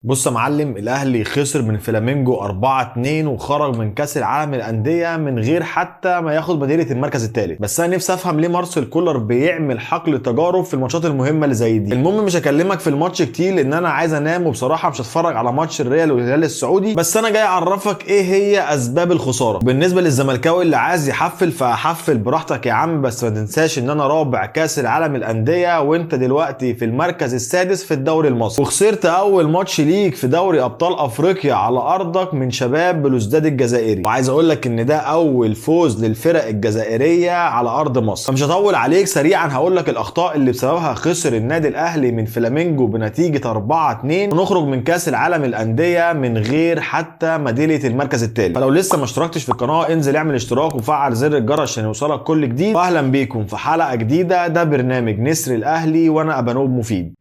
بص يا معلم، الاهلي خسر من فلامينجو 4-2 وخرج من كاس العالم للاندية من غير حتى ما ياخد بديله المركز الثالث. بس انا نفسي افهم ليه مارسيل كولر بيعمل حقل تجارب في الماتشات المهمة اللي زي دي. المهم مش هكلمك في الماتش كتير لان انا عايز انام، وبصراحة مش هتفرج على ماتش الريال والهلال السعودي. بس انا جاي اعرفك ايه هي اسباب الخسارة. بالنسبة للزملكاوي اللي عايز يحفل فحفل براحتك يا عم، بس ما تنساش ان انا رابع كاس العالم للاندية وانت دلوقتي في المركز السادس في الدوري المصري، وخسرت اول ماتش ليك في دوري ابطال افريقيا على ارضك من شباب بلوزداد الجزائري. وعايز اقول لك ان ده اول فوز للفرق الجزائرية على ارض مصر. فمش هطول عليك، سريعا هقول لك الاخطاء اللي بسببها خسر النادي الاهلي من فلامينجو بنتيجة 4-2 ونخرج من كاس العالم للاندية من غير حتى ميدالية المركز الثالث. فلو لسه ما اشتركتش في القناة انزل اعمل اشتراك وفعل زر الجرس عشان يوصلك كل جديد. واهلا بيكم في حلقة جديدة، ده برنامج نسر الاهلي وانا ابانوب مفيد.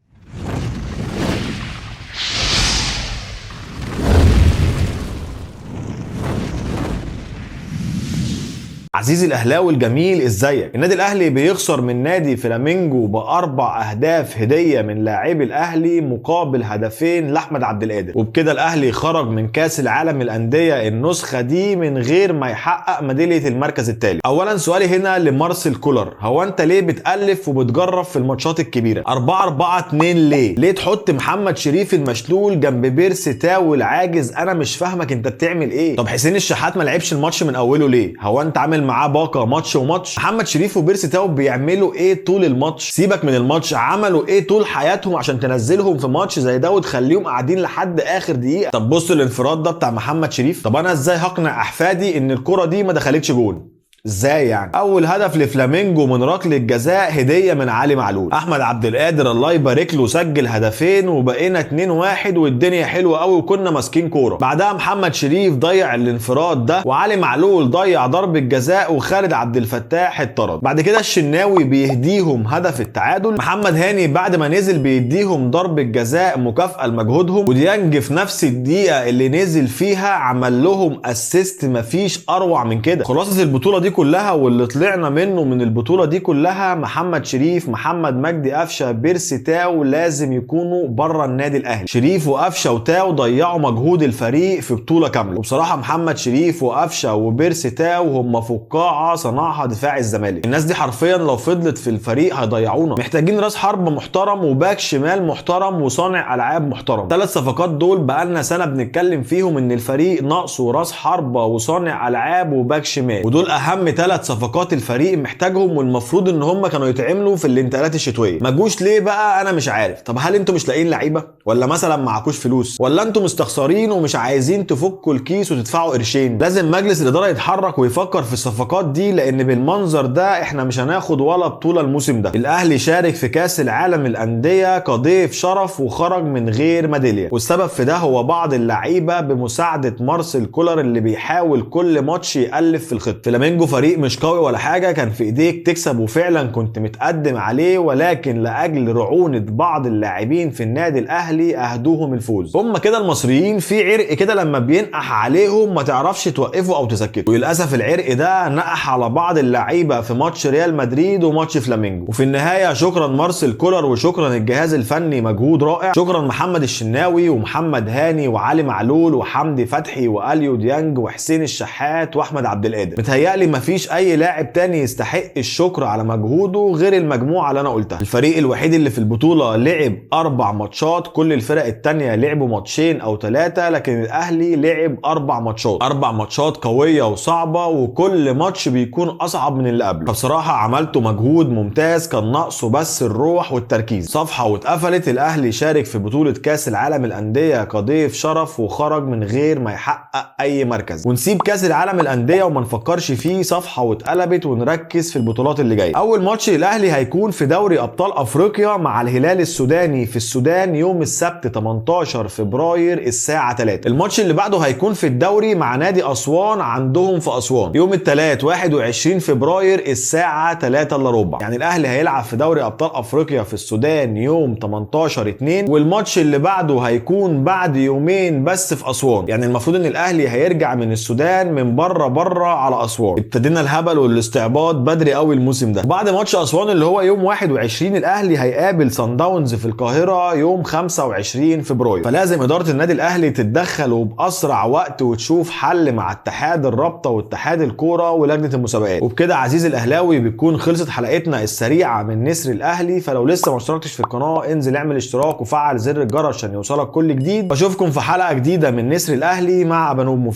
عزيزي الاهلاوي الجميل، ازيك؟ النادي الاهلي بيخسر من نادي فلامينجو ب4 اهداف هديه من لاعبي الاهلي مقابل هدفين لاحمد عبد القادر، وبكده الاهلي خرج من كاس العالم للاندية النسخة دي من غير ما يحقق ميدالية المركز الثالث. اولا سؤالي هنا لمارسيل كولر، هو انت ليه بتالف وبتجرب في الماتشات الكبيرة؟ 4-4-2 ليه؟ ليه تحط محمد شريف المشلول جنب بيرسي تاو العاجز؟ انا مش فاهمك انت بتعمل ايه. طب حسين الشحات ما لعبش الماتش من اوله ليه؟ هو انت عامل معاه باقه ماتش وماتش؟ محمد شريف وبيرسي تاو بيعملوا ايه طول الماتش؟ سيبك من الماتش، عملوا ايه طول حياتهم عشان تنزلهم في ماتش زي ده وتخليهم قاعدين لحد اخر دقيقة؟ طب بص الانفراد ده بتاع محمد شريف، طب انا ازاي هقنع احفادي ان الكره دي ما دخلتش جون؟ ازاي يعني؟ اول هدف لفلامينجو من ركلة جزاء هديه من علي معلول. احمد عبد القادر الله يبارك له سجل هدفين وبقينا 2-1 والدنيا حلوة قوي وكنا ماسكين كورة. بعدها محمد شريف ضيع الانفراد ده، وعلي معلول ضيع ضربه جزاء، وخالد عبد الفتاح اتطرد. بعد كده الشناوي بيهديهم هدف التعادل، محمد هاني بعد ما نزل بيديهم ضربه جزاء مكافاة لمجهودهم، وديانج في نفس الدقيقة اللي نزل فيها عمل لهم assist، مفيش اروع من كده. خلاصه البطولة دي كلها واللي طلعنا منه من البطولة دي كلها، محمد شريف، محمد مجدي قفشه، بيرسي تاو لازم يكونوا بره النادي الاهلي. شريف وقفشه وتاو ضيعوا مجهود الفريق في بطوله كاملة، وبصراحة محمد شريف وقفشه وبيرسي تاو هم فقاعة صنعها دفاع الزمالك. الناس دي حرفيا لو فضلت في الفريق هيضيعونا. محتاجين راس حرب محترم وباك شمال محترم وصانع العاب محترم. 3 صفقات دول بقالنا سنة بنتكلم فيهم ان الفريق ناقصه راس حربه وصانع العاب وباك شمال، ودول اهم 3 صفقات الفريق محتاجهم، والمفروض ان هم كانوا يتعملوا في الانتقالات الشتوية. ما جوش ليه بقى؟ انا مش عارف. طب هل انتوا مش لاقيين لعيبة؟ ولا مثلا معكوش فلوس؟ ولا انتوا مستخسرين ومش عايزين تفكوا الكيس وتدفعوا قرشين؟ لازم مجلس الادارة يتحرك ويفكر في الصفقات دي، لان بالمنظر ده احنا مش هناخد ولا بطوله الموسم ده. الاهلي شارك في كاس العالم للاندية كضيف شرف وخرج من غير ميدالية، والسبب في ده هو بعض اللعيبة بمساعدة مارسيل كولر اللي بيحاول كل ماتش يالف في الخطة. فلامينجو فريق مش قوي ولا حاجة، كان في ايديك تكسب وفعلا كنت متقدم عليه، ولكن لاجل رعونة بعض اللاعبين في النادي الاهلي اهدوهم الفوز. هم كده المصريين في عرق كده لما بينقح عليهم ما تعرفش توقفه او تسكته، وللاسف العرق ده نقح على بعض اللعيبة في ماتش ريال مدريد وماتش فلامينجو. وفي النهاية شكرا مارسيل كولر وشكرا الجهاز الفني، مجهود رائع. شكرا محمد الشناوي ومحمد هاني وعلي معلول وحمدي فتحي واليو ديانج وحسين الشحات واحمد عبد القادر. متهيألي مفيش اي لاعب تاني يستحق الشكر على مجهوده غير المجموعة اللي انا قلتها. الفريق الوحيد اللي في البطولة لعب 4 ماتشات، كل الفرق التانية لعبوا ماتشين او 3، لكن الاهلي لعب 4 ماتشات، 4 ماتشات قوية وصعبة، وكل ماتش بيكون اصعب من اللي قبله. فبصراحة عملتوا مجهود ممتاز، كان ناقصه بس الروح والتركيز. صفحة واتقفلت. الاهلي شارك في بطوله كاس العالم للاندية كضيف شرف وخرج من غير ما يحقق اي مركز. ونسيب كاس العالم للاندية وما نفكرش فيه، صفحة واتقلبت، ونركز في البطولات اللي جاية. اول ماتش للاهلي هيكون في دوري ابطال افريقيا مع الهلال السوداني في السودان يوم السبت 18 فبراير الساعة 3. الماتش اللي بعده هيكون في الدوري مع نادي اسوان عندهم في اسوان يوم الثلاث 21 فبراير الساعة 2:45. يعني الاهلي هيلعب في دوري ابطال افريقيا في السودان يوم 18/2، والماتش اللي بعده هيكون بعد يومين بس في اسوان. يعني المفروض ان الاهلي هيرجع من السودان من بره على اسوان. ابتدينا الهبل والاستعباط بدري قوي الموسم ده. بعد ماتش اسوان اللي هو يوم 21 الاهلي هيقابل صن داونز في القاهرة يوم 25 فبراير، فلازم ادارة النادي الاهلي تتدخل وباسرع وقت وتشوف حل مع اتحاد الرابطة واتحاد الكورة ولجنه المسابقات. وبكده عزيزي الاهلاوي بتكون خلصت حلقتنا السريعة من نسر الاهلي. فلو لسه ما اشتركتش في القناة انزل اعمل اشتراك وفعل زر الجرس عشان يوصلك كل جديد. واشوفكم في حلقة جديدة من نسر الاهلي مع بنوب مفيد.